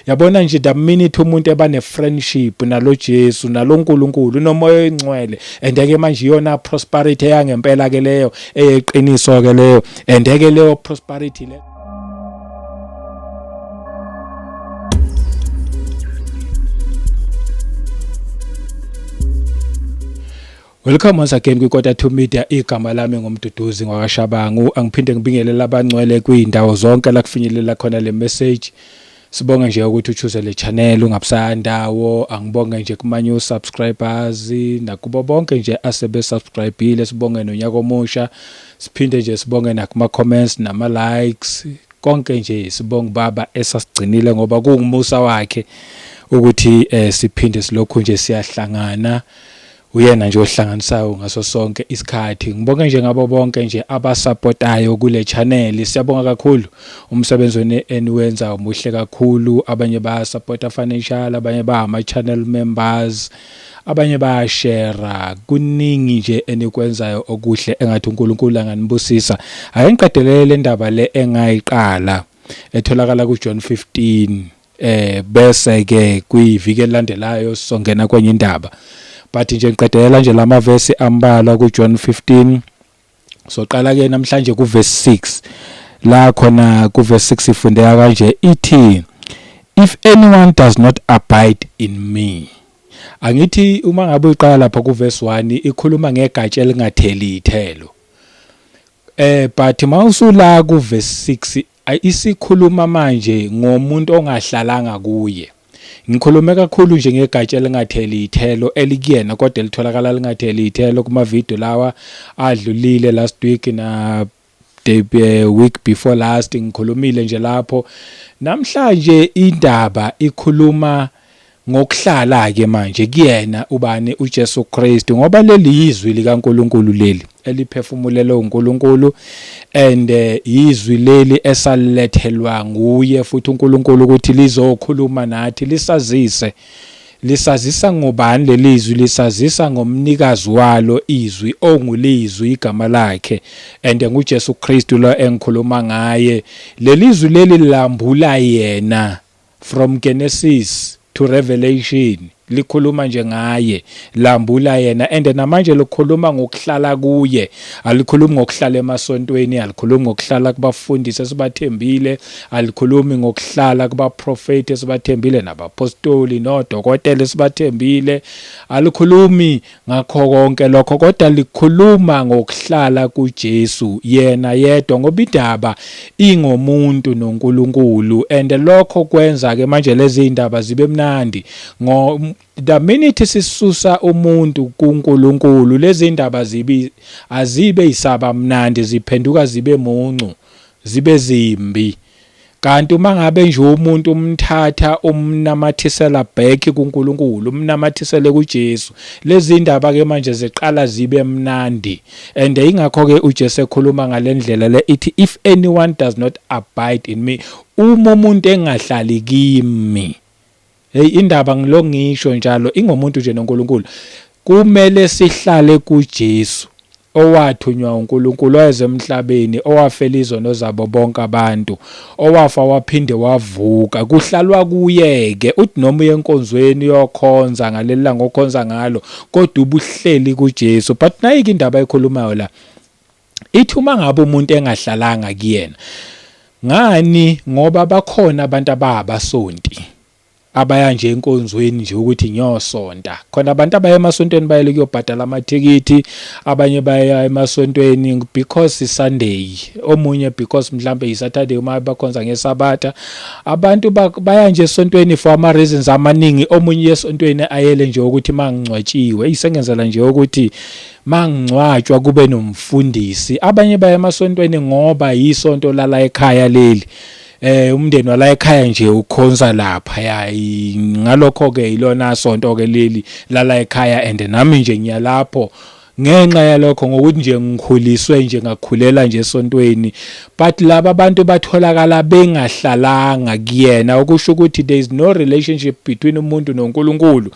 Yabona nje the minute umuntu eba ne friendship nalo Jesu nalo Nkulunkulu unomoya oyingcwele, and ke manje iyona prosperity eyangempela ke leyo, eyeqiniso ke leyo, and ke leyo prosperity le. Welcome once again kwiKota 2 Media. Igama lami nguMduduzi ngwakaShabangu. Angiphinde ngibingelele abangcwele kwindawo zonke la kufinyelela khona le message. Sibonge nje ukuthi uchoose le channel ungabusandawo. Angibonge nje kuma new subscribers nakubo bonke nje asebe subscribeile. Sibonge nonyaka omusha. Siphinde nje sibonge nakuma comments nama likes. Konke nje sibonge baba esasigcinile ngoba kungumusa wakhe ukuthi siphinde silokhu nje siyahlangana. Uyena nje ohlanganisayo ngaso sonke isikhathi. Ngibonge nje ngabo bonke nje abasupportayo kule channel. Siyabonga kakhulu umsebenzi wenu eniwenza muhle kakhulu. Abanye bayasupporta financial, abanye ba ama channel members, abanye bayashare. Kuningi nje enikwenzayo okuhle engathi uNkulunkulu anganibusisa. Ake ngiqedelele le ndaba le engayiqala etholakala kuJohn 15, bese ke kwiviki elilandelayo sizongena kwenye indaba. But nje ngiqedelela nje lamavesi ambalwa kuJohn 15. Soqala ke namhlanje kuverse 6. La khona kuverse 6 ifundeka kanje, ithi if anyone does not abide in me. Angithi uma ngabe uyiqala lapha kuverse 1 ikhuluma ngegatsha elingatheli ithelo. But mawusula kuverse 6 isikhuluma manje ngomuntu ongahlalanga kuye. Ngikhulume kakhulu nje ngegatsha elingatheli ithelo elikuyena kodwa elitholakala lingatheli ithelo kuma video lawa adlulile last week na day week before last, ngikhulumile nje lapho. Namhlanje indaba ikhuluma ngokuhlala ke manje kuyena ubani uJesu Kristu, ngoba leli yizwi likaNkuluNkulu leli eliphefumulelwe uNkulunkulu, and izwi leli esalilethelwa nguye futhi uNkulunkulu ukuthi lizokhuluma nathi, lisazise. Lisazisa ngobani lelizwi? Lisazisa ngomnikazi walo izwi, ongulizwi igama lakhe, and nguJesu Kristu lo engikhuluma ngaye. Lelizwi leli lambula yena from Genesis to Revelation, likhuluma nje ngaye, lambula yena, and namanje likhuluma ngokuhlala kuye. Alikhulumi ngokuhlala emasontweni, alikhulumi ngokuhlala kubafundisi esibathembile, alikhulumi ngokuhlala kubaprofeti esibathembile, nabapostoli nodokotela esibathembile, alikhulumi ngakho konke lokho, kodwa likhuluma ngokuhlala kuJesu yena yedwa, ngoba indaba ingomuntu noNkulunkulu. And lokho kwenza ke manje lezi indaba zibe mnandi. Ngo the minute sisusa umuntu kuNkulunkulu, lezi indaba zibi azibe isaba mnandi, ziphenduka zibe muncu, zibe zimbi. Kanti uma ngabe nje umuntu umthatha umnamathisela back kuNkulunkulu, umnamathisele kuJesu, lezi indaba ke manje ziqala zibe mnandi. And ingakho ke uJesu ekhuluma ngalendlela le, ithi if anyone does not abide in me, uma umuntu engahlali kimi. Hey, indaba ngilongisho njalo ingomuntu nje noNkulunkulu. Kumele sihlale kuJesu owathunywa uNkulunkulu, oweza emhlabeni, owafela izono zabo bonke abantu, owafa waphinde wavuka. Kuhlalwa kuye ke. Uthi noma uye enkonzweni uyokhonza ngaleli langa okhonza ngalo, kodwa ubuhleli kuJesu. But nayike indaba ekhulumayo la, ithi uma ngabe umuntu engahlalanga kuyena, ngani ngoba bakhona abantu ababasonti abaya nje enkonzweni nje ukuthi ngiyosonta. Khona abantu abaya emasontweni bayele kuyobhadala amathikithi, abanye baya emasontweni because Sunday, omunye because mhlambe yiSaturday uma bakhonza ngeSabatha. Abantu baya nje esontweni for ama reasons amaningi. Omunye esontweni ayele nje ukuthi mangingcwatshiwe, isengenzela nje ukuthi mangingcwatshwa kube nomfundisi. Abanye baya emasontweni ngoba yisonto lala ekhaya leli, umndeni wala ekhaya nje ukhonza lapha ya, ngalokho ke ilona sonto ke leli lala ekhaya, and nami nje ngiyalapho ngenxa yalokho, ngokuthi nje ngikhuliswe nje ngakhulela nje esontweni. But laba bantu batholakala bengahlalanga kuyena, okusho ukuthi there is no relationship between umuntu noNkulunkulu.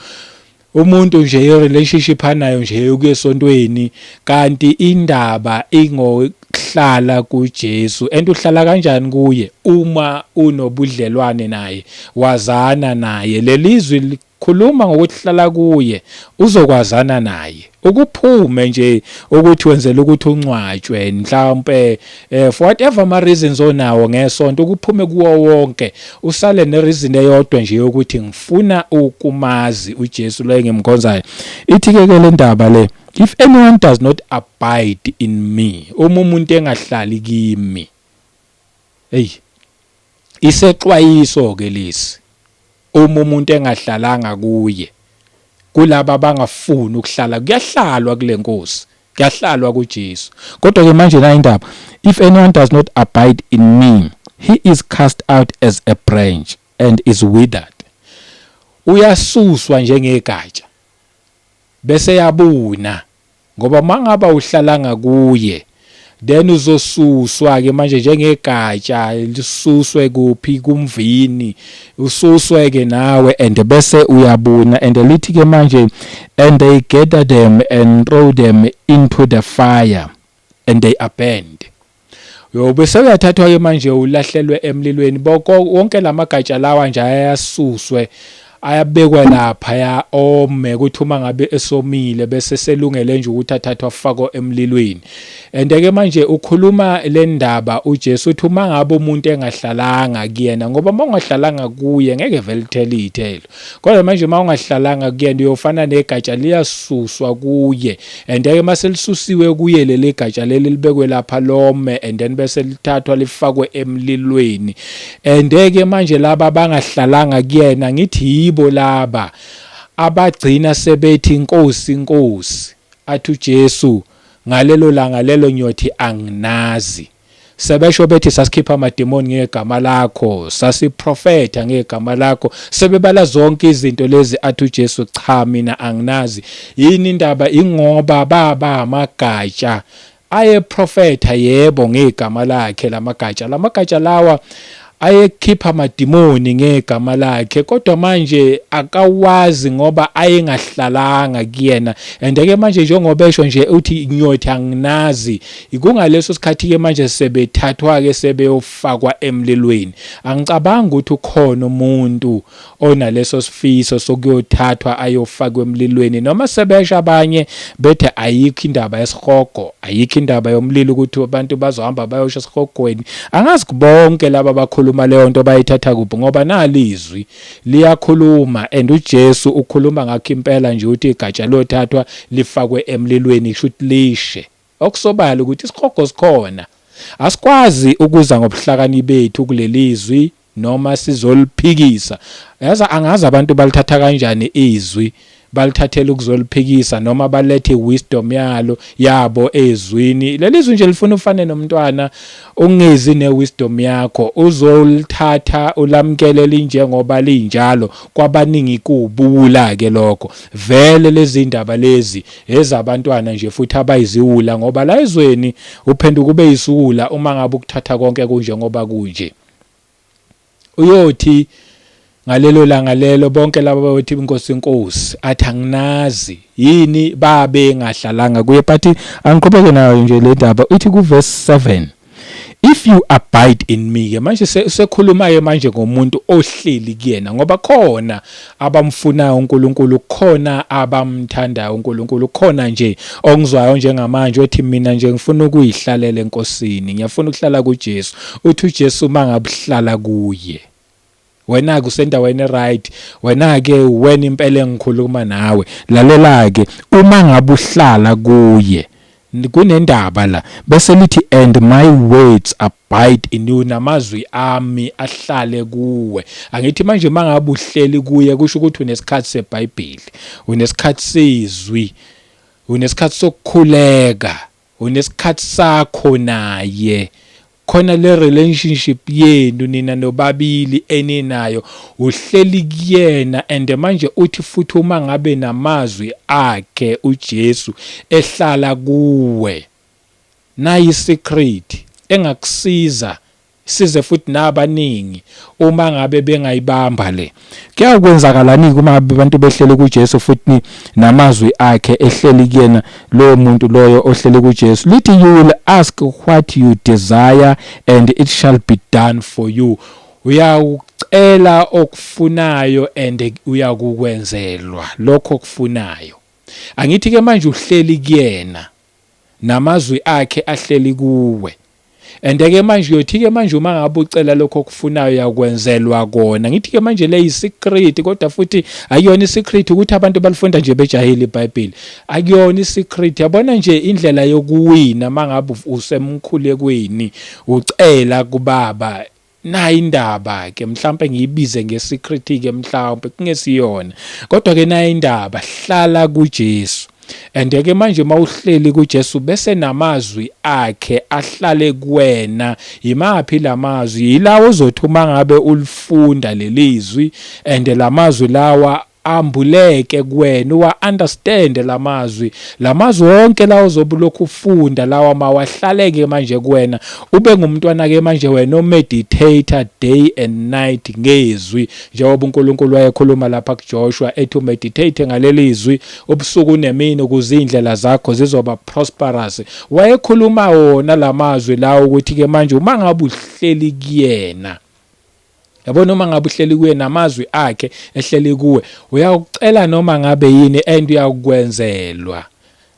Umuntu nje i-relationship anayo nje ukuya esontweni, kanti indaba ingo Hlala kuJesu. And uhlala kanjani kuye? Uma unobudlelwane naye, wazana naye. Lelizwi likhuluma ngokuthi hlala kuye, uzokwazana naye. Ukuphume nje ukuthi wenzela ukuthi uncwatshwe mhlawumpe, for whatever ama reasons onawo ngesonto, ukuphume kuwo wonke, usale ne reason eyodwa nje yokuthi ngifuna ukumazi uJesu lo engimkhonzayo. Ithi ke le ndaba le, "If anyone does not abide in me," uma umuntu engahlali kimi. Hey, isexwayiso ke lesi. Uma umuntu engahlalanga kuye, kulaba abangafuni ukuhlala, kuyahlalwa kule Nkosi, kuyahlalwa kuJesu. Kodwa ke manje la indaba, "If anyone does not abide in me, he is cast out as a branch and is withered." Uyasuswa njengegatsha bese yabuna, ngoba mangaba uhlalanga kuye, then uzosuswa ke manje njengegatsha lisuswe kuphi? Kumvini. Ususwe ke nawe and bese uyabuna. And lithi ke manje, "And they gather them and throw them into the fire, and they are burned." Yobe seyathathwa ke manje, ulahlelwe emlilweni. Boko wonke lamagatsha lawa nje ayasuswe, ayabekwa lapha ya ome, kuthi uma ngabe esomile bese selungele nje ukuthi athathwe afakwe emlilweni. And ke manje ukhuluma le ndaba uJesu, uthi uma ngabe umuntu engahlalanga kuyena, ngoba uma ungahlalanga kuye ngeke vele uthele iy'thelo. Kodwa manje uma ungahlalanga kuyena, uyofana negatsha liyasuswa kuye. And ke mase lisusiwe kuye leli gatsha leli, libekwe lapha lome, and then bese lithathwa lifakwe emlilweni. And ke manje laba abangahlalanga kuyena, ngithi yibo laba abagcina sebethi, "Inkosi, Inkosi." Athi uJesu ngalelo langa lelo, "Nyothi anginazi." Sebesho bethi, "Sasikhipha amademoni ngegama lakho, sasiprofetha ngegama lakho," sebebala zonke izinto lezi. Athi uJesu, "Cha, mina anginazi." Yini indaba? Ingoba baba amagatsha ayeprofetha, yebo, ngegama lakhe lamagatsha, lamagatsha lawa ayekhipha amadimoni ngegama lakhe, kodwa manje akawazi ngoba ayengahlalanga kuyena. And ke manje njengoba esho nje uthi, "Nyothi anginazi," kungaleso sikhathi ke manje sebethathwa ke sebeyofakwa emlilweni. Angicabanga ukuthi ukhona umuntu onaleso sifiso sokuyothathwa ayofakwa emlilweni, noma sebesha abanye bethe ayikho indaba yesihogo, ayikho indaba yomlilo, ukuthi abantu bazohamba bayosha esihogweni. Angazi bonke laba abakhuluma leyo nto bayithatha kuphi, ngoba nalizwi liyakhuluma and uJesu ukhuluma ngakho impela nje, uthi igatsha lothathwa lifakwe emlilweni, kusho ukuthi lishe. Okusobala ukuthi isihogo sikhona. Asikwazi ukuza ngobuhlakani bethu kulelizwi noma sizoliphikisa. Yaza angazi abantu balithatha kanjani izwi, balithathela ukuzoliphikisa noma balethe wisdom yalo yabo ezwini. Lelizwi nje lifuna ufane nomntwana, ungezi newisdom yakho, uzolithatha ulamkele linjengoba linjalo. Kwabaningi kubuwula ke lokho. Vele lezi ndaba lezi ezabantwana nje futhi abayiziwula, ngoba la ezweni uphenduka ube yisiwula uma ngabe ukuthatha konke kunjengoba kunje. Uyothi ngalelo langa lelo, bonke laba bayothi, "Inkosi, Inkosi," athi, "Anginazi." Yini? Babe ngahlalanga kuye. But angiqhubeke nayo nje le ndaba. Ithi ku verse 7, "If you abide in me." Ke manje sekhuluma ke manje ngomuntu ohleli kuyena, ngoba khona abamfunayo uNkulunkulu, khona abamthandayo uNkulunkulu, khona nje ongizwayo njengamanje othi, "Mina nje ngifuna ukuyihlalela eNkosini, ngiyafuna ukuhlala kuJesu." Uthi uJesu, mangabuhlala kuye wena ke usendaweni right. Wena ke, wena impela engikhuluma nawe, lalela ke. Uma ngabe uhlala kuye, kunendaba la, bese lithi, "And my words abide in you," namazwi ami ahlale kuwe. Angithi manje mangabe uhleli kuye, kusho ukuthi unesikhathi seBhayibheli, unesikhathi sezwi, unesikhathi sokukhuleka, unesikhathi sakho naye khona. Le relationship yenu nina nobabili eninayo, uhleli kuyena. And manje uthi futhi uma ngabe namazwi akhe uJesu ehlala kuwe, nayi secret engakusiza. Size futhi nabaningi uma ngabe bengayibamba le. Kuyakwenzakalani uma ngabe abantu behleli kuJesu futhi namazwi akhe ehleli kuyena lowo muntu loyo ohleli kuJesu. Lithi you will ask what you desire and it shall be done for you. Uyawucela okufunayo and uyakukwenzelwa lokho okufunayo. Angithi ke manje uhleli kuyena namazwi akhe ahleli kuwe. And ke manje uyothi ke manje uma ngabe ucela lokho okufunayo uyakwenzelwa kona. Ngithi ke manje le yi-secret kodwa futhi akuyona i-secret ukuthi abantu balifunda nje bejahile iBhayibheli. Akuyona i-secret. Yabona nje indlela yokuwina mangabe usemkhulekweni ucela kubaba nayi indaba ke mhlambe ngiyibize nge-secret ke mhlawumbe kungesiyona kodwa ke nayi indaba hlala kuJesu and ke manje mawuhleli kuJesu bese namazwi akhe ahlale kuwena yimaphi lamazwi yilawo ozothi uma ngabe ulifunda lelizwi and lamazwi lawa ambuleke kuwena uwa understand lamazwi lamazwi wonke lawo ozobe ulokhu ufunda lawa mawahlaleke manje kuwena ube ngumntwana ke manje wena omeditator day and night ngezwi njengoba uNkulunkulu wayekhuluma lapha kuJoshua ethi umeditate ngaleli zwi ubusuku nemini ukuze indlela zakho zizoba prosperous wayekhuluma wona lamazwi lawo ukuthi ke manje uma ngabe uhleli kuyena Yabona uma ngabe uhleli kuye namazwi akhe ehleli kuwe uyakucela noma ngabe yini and uyakwenzelwa.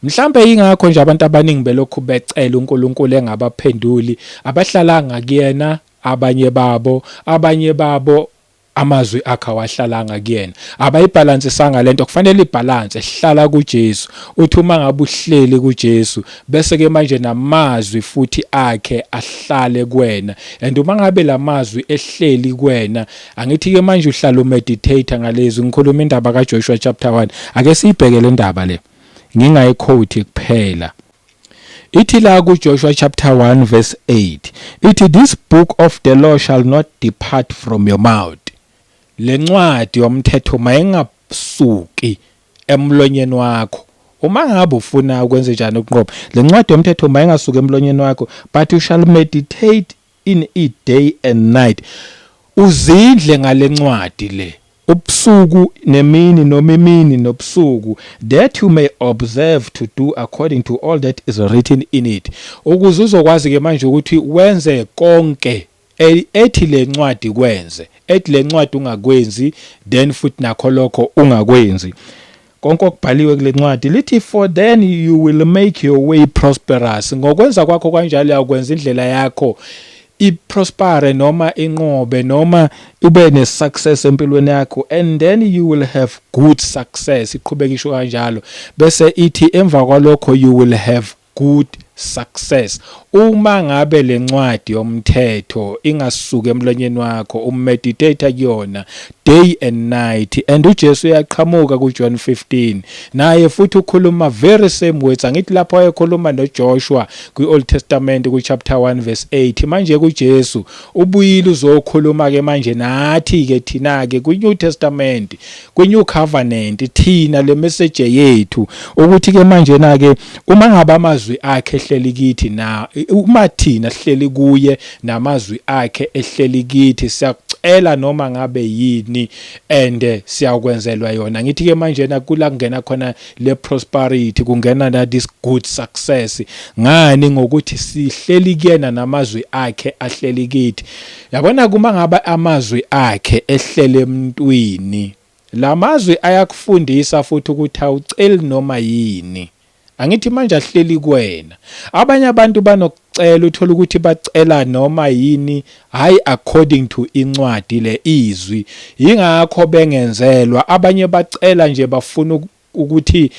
Mhlambe yingakho nje abantu abaningi belokhu becela uNkulunkulu engabaphenduli abahlalanga kuyena abanye babo abanye babo amazwi akhe awahlalanga kuyena abayibhalansisanga lento kufanele ibhalanse hlala kuJesu uthi uma ngabe uhleli kuJesu bese ke manje namazwi futhi akhe ahlale kuwena and uma ngabe lamazwi ehleli kuwena angithi ke manje uhlala umeditate ngalezi ngikhuluma indaba kaJoshua chapter 1 ake siyibheke le ndaba le ngingayiquote kuphela ithi la kuJoshua chapter 1 verse 8 ithi this book of the law shall not depart from your mouth lencwadi yomthetho mayingasuki emlonyeni wakho uma ngabe ufuna ukwenze njani ukunqoba le ncwadi yomthetho mayingasuki emlonyeni wakho but you shall meditate in it day and night uzindle ngale ncwadi le ubusuku nemini noma imini nobusuku that you may observe to do according to all that is written in it ukuze uzokwazi ke manje ukuthi wenze konke ethi le ncwadi kwenze ethi le ncwadi ungakwenzi then futhi nakho lokho ungakwenzi konke okubhaliwe kule ncwadi lithi for then you will make your way prosperous ngokwenza kwakho kanjalo uyakwenza indlela yakho iprospere noma inqobe noma ube ne-success empilweni yakho and then you will have good success iqhubeka isho kanjalo bese ithi emva kwalokho you will have good success uma ngabe lencwadi yomthetho ingasuka emlonyeni wakho umeditate kuyona day and night and uJesu uyaqhamuka kuJohn 15 naye futhi ukhuluma very same words angithi lapho wayekhuluma noJoshua kwi-Old Testament ku-chapter 1 verse 8 manje kuJesu ubuyile uzokhuluma ke manje nathi ke thina ke kwi-New Testament kwi-New Covenant thina le message yethu ukuthi ke manje na ke uma ngabe amazwi akhe ehleli kithi na uma thina sihleli kuye namazwi akhe ehleli kithi siyakucela noma ngabe yini and siyakwenzelwa yona ngithi ke manje na kula kungena khona le prosperity kungena na this good success ngani ngokuthi sihleli kuyena namazwi akhe ahleli kithi yabona kuma ngaba amazwi akhe ehlele emntwini lamazwi ayakufundisa futhi ukuthi awuceli noma yini angithi manje ahleli kuwena abanye abantu banokucela uthola ukuthi bacela noma yini hayi according to incwadi le izwi yingakho bengenzelwa abanye bacela nje bafuna ukuthi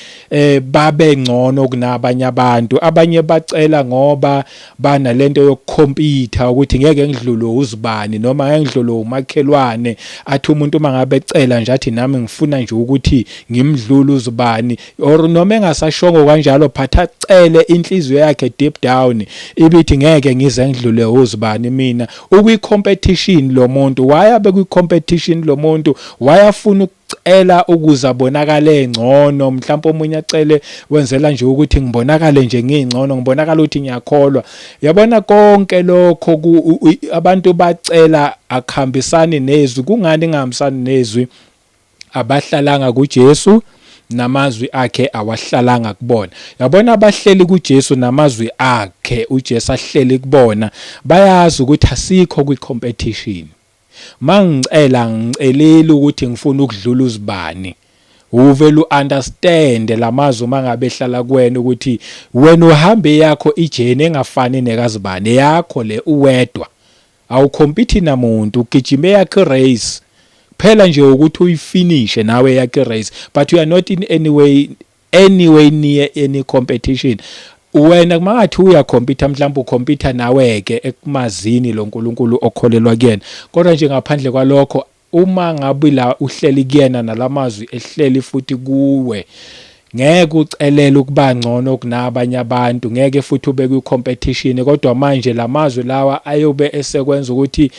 babe ngcono kunabanye abantu abanye bacela ngoba banalento yokukhompyutha ukuthi ngeke ngidlulwe uzibani noma ngeke ngidlulwe umakhelwane athi umuntu uma ngabe ecela nje athi nami ngifuna nje ukuthi ngimdlule uzibani or noma engasashongo kanjalo phatha cele inhliziyo yakhe deep down ibithi ngeke ngize ngidlule uzibani mina ukwi competition lo muntu waya bekwi competition lo muntu wayafuna ucela ukuze abonakale ngcono, mhlawumbe omunye acele wenzela nje ukuthi ngibonakale nje ngingcono, ngibonakala ukuthi ngiyakholwa. Yabona konke lokho abantu bacela akuhambisani nezwi. Kungani ingahambisani nezwi? Abahlalanga kuJesu namazwi akhe awahlalanga kubona. Yabona abahleli kuJesu namazwi akhe uJesu ahleli kubona bayazi ukuthi asikho kwi-competition. Mangicela ngiceleli ukuthi ngifuna ukudlula uzibani. Uvele u-understand lamazwi uma ngabe ehlala kuwena ukuthi wena uhambe yakho ijeni engafani nekazibani yakho le uwedwa. Awukhompiti namuntu ugijima eyakho irace kuphela nje ukuthi uyifinishe nawe eyakho irace but you are not in any way anyway near any competition. Wena mangathi uyakhompitha mhlawumbe ukhompitha nawe ke ekumazini lo nkulunkulu okholelwa kuyena, kodwa nje ngaphandle kwalokho uma ngabe la uhleli kuyena nalamazwi ehleli futhi kuwe, ngeke ucelele ukuba ngcono kunabanye abantu, ngeke futhi ube kwi-competition. Kodwa manje lamazwi lawa ayobe esekwenza ukuthi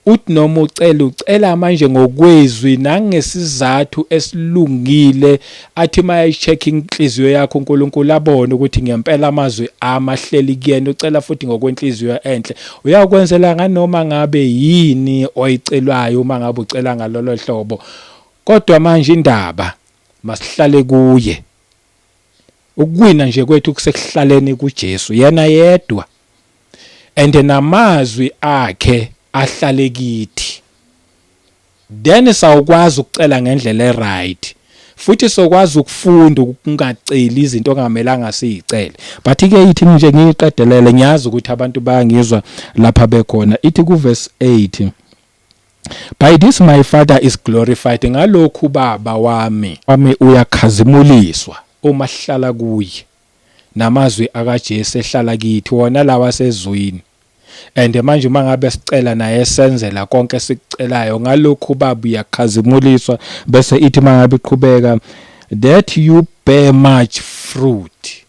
uthi noma ucela, ucela manje ngokwezwi nangesizathu esilungile, athi mayayi-check inhliziyo yakho uNkulunkulu abone ukuthi ngempela amazwi amahleli kuyena, ucela futhi ngokwenhliziyo enhle. Uyakwenzela nganoma ngabe yini oyicelwayo uma ngabe ucela ngalolo hlobo. Kodwa manje indaba masihlale kuye. Ukuwina nje kwethu kusekuhlaleni kuJesu yena yedwa. And namazwi akhe ahlale kithi. Then sawukwazi ukucela ngendlela eright. Futhi sokwazi ukufunda ukungaceli izinto ongamelanga siyicele. But ke ithi nje ngiyiqedelele, ngiyazi ukuthi abantu bayangizwa lapha bekhona. Ithi ku verse 8, By this my Father is glorified, ngalokhu Baba wami uyakhazimuliswa uma sihlala kuye, namazwi akaJesu ehlala kithi, wona lawa asezwini. And manje uma ngabe sicela naye esenzela konke esikucelayo, ngalokhu Baba uyakhazimuliswa. Bese ithi uma ngabe iqhubeka, that you bear much fruit.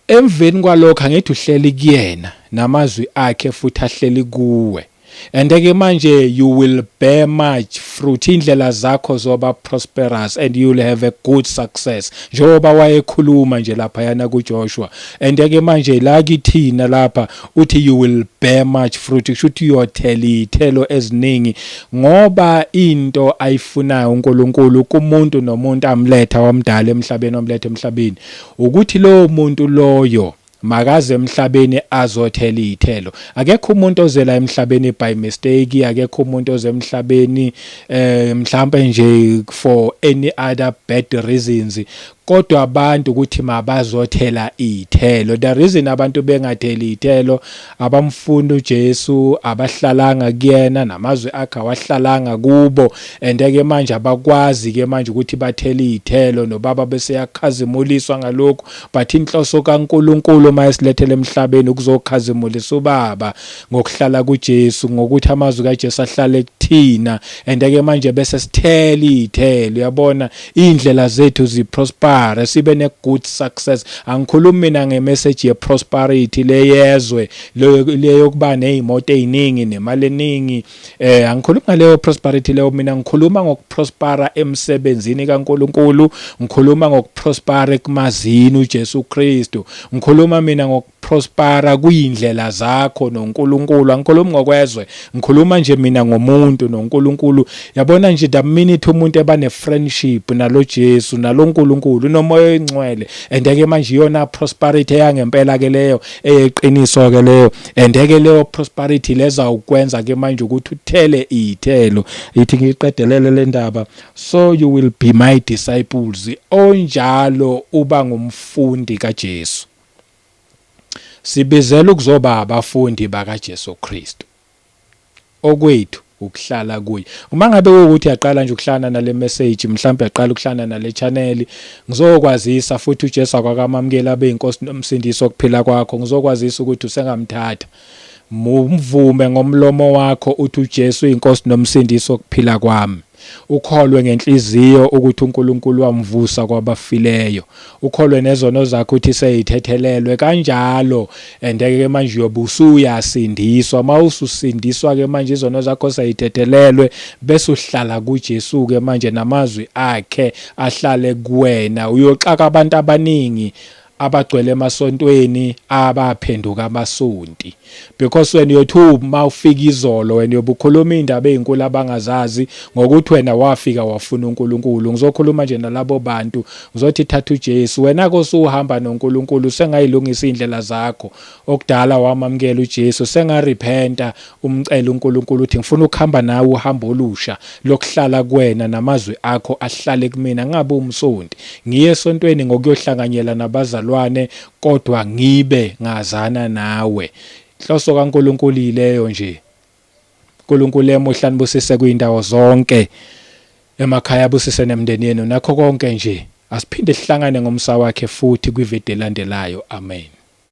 Emveni kwalokho angithi uhleli kuyena namazwi akhe futhi ahleli kuwe. And ke manje you will bear much fruit, indlela zakho zoba prosperous and you will have a good success, njengoba wayekhuluma nje lapha yana kuJoshua. And ke manje la kithina lapha uthi you will bear much fruit, kusho ukuthi uyothela iy'thelo eziningi, ngoba into ayifunayo uNkulunkulu kumuntu nomuntu amletha wamdala emhlabeni, wamletha emhlabeni, ukuthi lowo muntu loyo makaze emhlabeni azothela iy'thelo. Akekho umuntu ozela emhlabeni by mistake, akekho umuntu oze emhlabeni mhlambe nje for any other bad reasons, kodwa abantu ukuthi mabazothela iy'thelo. The reason abantu bengatheli iy'thelo, abamfuni uJesu, abahlalanga kuyena namazwi akhe awahlalanga kubo, and ke manje abakwazi ke manje ukuthi bathele iy'thelo, nobaba bese yakhazimuliswa ngalokhu. But inhloso kaNkulunkulu uma esilethele emhlabeni ukuzokhazimulisa ubaba ngokuhlala kuJesu, ngokuthi amazwi kaJesu ahlale kuthina, and ke manje bese sithela iy'thelo. Uyabona iy'ndlela zethu ziprospere, sibe ne-good success. Angikhulumi mina ngemessage ye-prosperity leyezwe leyokuba ney'moto ey'ningi nemali eningi. Angikhulumi ngaleyo prosperity leyo mina, ngikhuluma ngokuprospera emsebenzini kaNkulunkulu, ngikhuluma ngokuprospera ekumazini uJesu Kristu, ngikhuluma mina ngokuprospera kuyindlela zakho noNkulunkulu. Angikhulumi ngokwezwe, ngikhuluma nje mina ngomuntu noNkulunkulu. Yabona nje the minute umuntu eba ne-friendship nalo Jesu nalo Nkulunkulu nomoya oyingcwele, and ke manje iyona prosperity eyangempela ke leyo, eyeqiniso ke leyo. And ke leyo prosperity leza ukwenza ke manje ukuthi uthele iy'thelo. Ithi ngiyiqedelele le ndaba, so you will be my disciples. Onjalo uba ngumfundi kaJesu. Sibizela ukuzoba abafundi bakaJesu Kristu. Okwethu ukuhlala kuye. Uma ngabe kuwukuthi uyaqala nje ukuhlangana nale message, mhlawumbe uyaqala ukuhlangana nale channel, ngizokwazisa futhi uJesu akwakamamukela abe inkosi nomsindisi wokuphila kwakho. Ngizokwazisa ukuthi usengamthatha. Mvume ngomlomo wakho uthi uJesu uyinkosi nomsindisi wokuphila kwami. Ukholwe ngenhliziyo ukuthi uNkulunkulu wamvusa kwabafileyo. Ukholwe nezono zakho ukuthi seyithethelelwe kanjalo and ke manje uyobe usuyasindiswa. Mawususindiswa ke manje izono zakho seyithethelelwe bese uhlala kuJesu ke manje namazwi akhe ahlale kuwena. Uyoxaka abantu abaningi abagcwele emasontweni abaphenduka amasonti because wena uyothi uma ufika izolo wena uyobukhuluma indaba ezinkulu abangazazi ngokuthi wena wafika wafuna uNkulunkulu. Ngizokhuluma nje nalabo bantu, ngizothi thatha uJesu wena ke usuhamba noNkulunkulu, sengayilungisa indlela zakho okudala wamamukela uJesu, sengarepenta umcela uNkulunkulu uthi ngifuna ukuhamba nawe uhambo olusha lokuhlala kuwena namazwi akho ahlale kumina, ngingabe umsonti ngiye esontweni ngokuyohlanganyela nabazalwane kodwa ngibe ngazana nawe. Inhloso kaNkulunkulu yileyo nje. uNkulunkulu emuhle anibusise kuyindawo zonke emakhaya, abusise nemndeni yenu nakho konke nje. Asiphinde sihlangane ngomsa wakhe futhi kwivideo elandelayo. Amen.